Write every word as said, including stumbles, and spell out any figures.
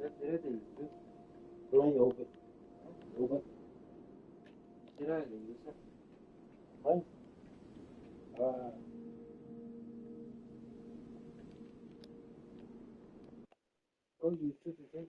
Tera te YouTube? Tera te YouTube? Tera te YouTube? Mai. Ah. Oh, YouTube, okay.